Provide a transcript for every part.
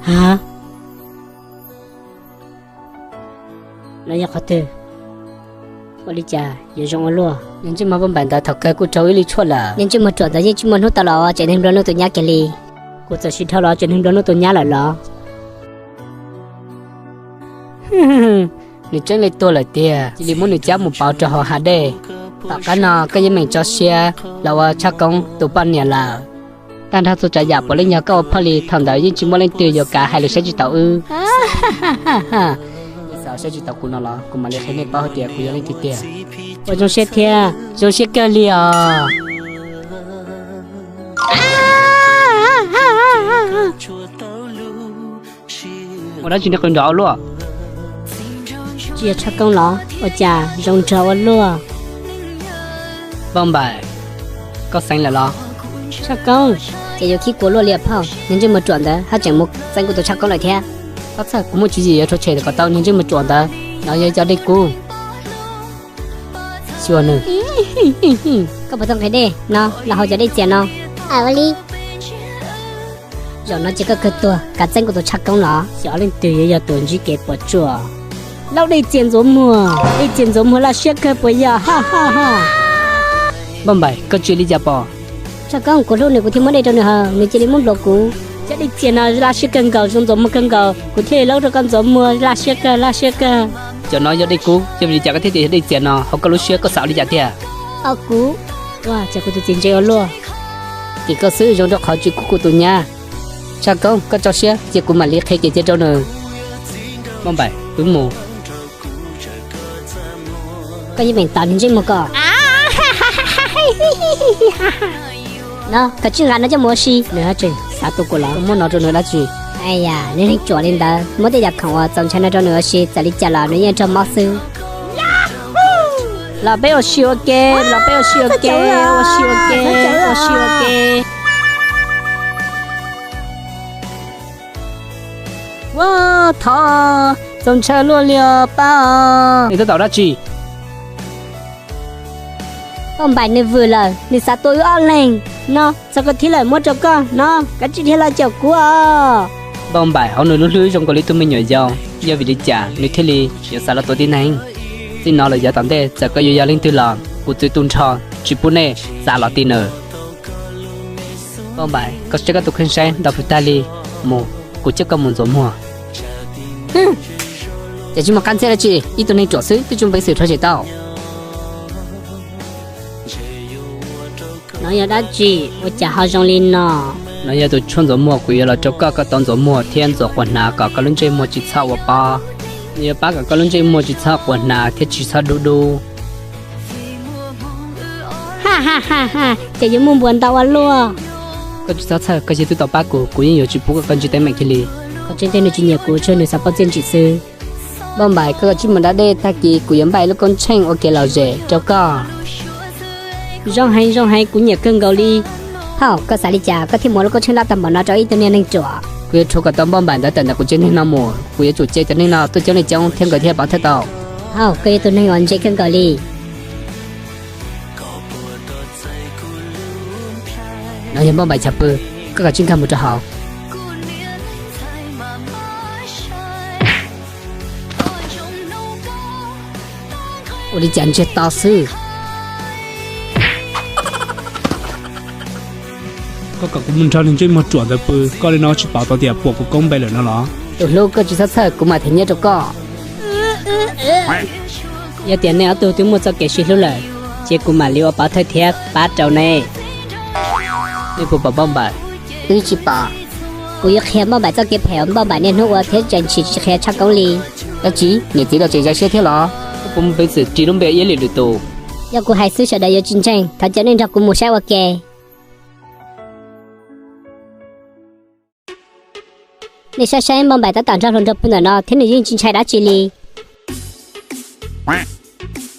Ha, no yog qhov twg? Ua li cas yuav zoo ua luaj? Niag ntsej muag Npauj Npaim ntawd thaum kawg kuj raug ib li tshuaj lawm. Niag ntsej muag ruam ntawd yeej tsis muaj hnub tau los tsev neeg nplua nuj tus nyab kiag li. Kuv txawm sib dhau los tsev neeg nplua nuj tus nyab lawm los? Nws tseeb li tuag lawm tiag, cia li muab nws cab mus pauv rau hauv hav dej. Tom qab no koj yeej meem tso siab los ua Tshaj Koob tus poj niam lawm. Tag nrho txhua tsav yam puav leej yog koj ua phauj li, thaum ntawd yeej tsis muaj leej twg yuav kav hais lus saib tsis taus wb. Xav saib tsis taus kuv no los kuv mam li qhia nej paub hais tias kuv yog leej twg tiag. Ua zoo siab thiab, zoo siab kawg li os. Ua dab tsi nej qw nrov ua luaj? Tsis yog Tshaj Koob los? Ua cas zoo nrog ua luaj? Npauj Npaim, koj xeev lawm los? Tshaj Koob, ces yuav khib kua luaj li phauj, niag ntsej muag ruam ntawd haj tseem mus txeeb kuv tus Tshaj Koob lawm thiab. Txhob txhawj, kuv muaj tswv yim yuav rhuav tshem kom tau niag ntsej muag ruam ntawd. No yog cov dej kub. Xyuas nws. Koj puas tau nqhis dej no los haus cov dej txias no? Ua li. Zaum no ces koj kawg tuag, kav txeeb kuv tus Tshaj Koob los. Xyov leej twg yuav yog tus ntsib kev puas tsuaj. Laub dej txias ntxuav muag, dej txias ntxuav muag laj siab kawg puas yog? Ha ha ha. Npauj Npaim, koj ntsia li cas pom? Tshaj Koob, kuv hlub nws kuv thiaj muab dej rau nws haus, nws cia li muab npluav kuv. Cov dej txias no laj siab kawg nkaus, zoo ntxuav muag kawg nkaus, kuv thiaj li laub rau koj ntxuav muag laj siab kawg, laj siab kawg. Cov no yog dej kub, yog vim li cas koj thiaj tias yog dej txias no? Hauv koj lub siab koj xav ua li cas tiag? Au kuv, ua cas kuv tus txiv ntse ua luaj? Tim koj xwb zoo rau qhov tsis kub kuv tus nyab. Tshaj Koob, koj tso siab cia kuv mam li qhia kev cia rau nws. Npauj Npaim, wb mus. Koj yeej meem tos niag ntsej muag ko. No, koj tsij nqa no coj mus ua si. Nws haj tseem xav tua kuv los? Muab no rau nws dab tsi? Ai ya, nws neeg ruam li ntawd, muab tej yam khoom uas txaus ntshai no rau nws ua si, txawm li cas los nws yeej raug mob xwb. Los peb ua si ua ke, los peb ua si ua ke, ua si ua ke, ua si ua ke. Ua, thov, txaus ntshai luaj li os pab os. Nws tab tom dab tsi? Npauj Npaim nws vwm lawm, nws xav tua wb ob leeg. No, txog koj thib lawm, muab rau koj. No, kav tsij dhia los caum kuv os. Npauj Npaim hauv nws lub hlwb zoo nkaus li tus me nyuam yaus, yog vim li cas nws thiaj li yuav xav los tua tib neeg? Txij no lawm yav tom ntej txawm koj yuav yog leej twg los kuv txwv tu nrho tsis pub nej xav los ti nws. Npauj Npaim, koj saib koj tus kheej saib nto pw tag li, mus, kuv coj koj mus ntxuav muag. Ces tsis muaj qab ntxiab dab tsi, ib tug neeg ruam xwb twb tsis muaj peev xwm rhuav tshem tau. No yog dab tsi ua cas ho zoo li no? No yog tus tshuaj ntxuav muag kuv yuav los rau koj, koj tau ntxuav muag thiab ntxuav quas hnav kom koj lub ntsej muag tsis txhob ua pob. Nws yuav pab kom koj lub ntsej muag tsis txhob quas hnav thiab tsis txhob dub dub. Ha ha ha ha, ces yuav muaj npuas ntau ua luaj. Koj tsis txhob txhawj, koj yog twb tau pab kuv, kuv yeej yuav tsis pub koj ntsib teeb meem kiag li. Qhov tseeb tiag nws tsis nyiam kuv, tsuas yog nws xav pauj txiaj ntsim xwb. Npauj Npaim, koj kav tsij mus da dej, tag kis kuv yuav npaj ib lub koob tsheej ua kev lom zem rau koj. Zoo heev zoo heev, kuv nyiam kawg nkaus li. Phauj, koj xav li cas koj thiaj muab lub koob tsheej loj tag npaum no rau ib tug niag neeg ruam? Kuv yuav rhuav kom tau Npauj Npaim ntawd tawm ntawm kuv tsev neeg no mus, kuv yuav tsum cia cov neeg no tuaj coob li coob thiab nkawd thiaj paub thawj tau. Phauj, koj yog tus neeg uas ntse kawg nkaus li. No yog Npauj Npaim chav pw, koj kav tsij nkag mus rau hauv. Ua li cas ntsiag to xwb. Koj kom kuv mus nrog niag ntsej muag ruam ntawd pw, koj li no tsis pom tau tias puam kuv koob npe lawm no los? Tus hlub, koj tsis txhob txhawj, kuv mam them nyiaj rau koj. Yog tias nej ob tug twb muaj txoj kev sib hlub lawm, ces kuv mam li ua pov thawj thiab pab rau nej. Nej puas pom Npauj Npaim? Twb tsis pom. Kuv yuav qhia Npauj Npaim txoj kev phem uas Npauj Npaim niaj hnub ua thiab tseem tsis qhia Tshaj Koob li. Dab tsi, niam txiv los tseem zais siab thiab los? Koj puas muaj peev xwm ris lub npe iab li lwm tus? Yog kuv hais xwb sawv daws yuav tsis ntseeg, thov caw nej nrog kuv mus saib ua ke. Nej saib saib, Npauj Npaim tab tom nrog hluas nraug pw ntawm no thiab nws yeej tsis ntshai dab tsi li.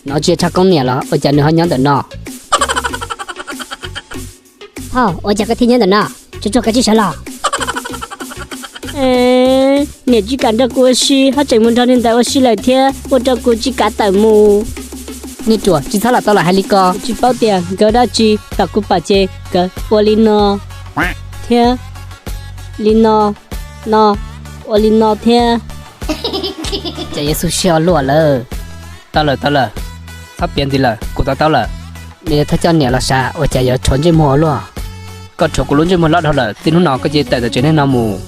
No tsis yog Tshaj Koob niam los ua cas nws ho nyob ntawm no? Phauj, ua cas koj thiaj nyob ntawm no? Tsuag tsuag, koj tsis sawv los. Niam tsis kam nrog kuv ua si, ho tseem mus nrog niag ntawd ua si lawm thiab, ua rau kuv tsis kav tawm mus. Niag ruam, tsis txhob lam tau lam hais li ko. Kuv tsis paub tias nkawd dab tsi, thaum kuv pom ces nkawd ua li no thiab. Li no, no, ua li no thiab. Cas yuav xu siab ua luaj lawm. Tau lawm, tau lawm, txhob piav ntxiv lawm, kuv to taub lawm. Nws yog thawj coj niam los sav, ua cas yuav rhuav ntsej muag ua luaj? Koj rhuav kuv lub ntsej muag loj dhau lawm, txij hnub no koj cia li tawm tom tsev neeg no mus.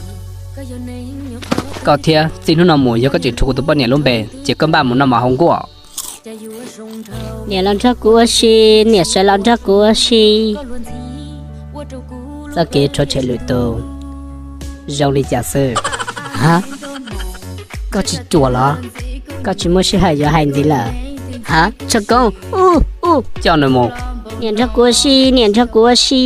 Koj thiab, txij hnub no mus yog koj tseem rhuav kuv tus poj niam lub npe, ces koj npaj mus noj mov hauv nkuaj. Niam los nrog kuv ua si, niam sawv los nrog kuv ua si. Txoj kev rhuav tshem lwm tus zoo li cas xwb? Ha, koj tsis ruam los? Koj tsis muaj sij hawm yuav hais ntxiv lawm? Ha, Tshaj Koob, u, u, coj nws mus. Niam nrog kuv ua si, niam nrog kuv ua si.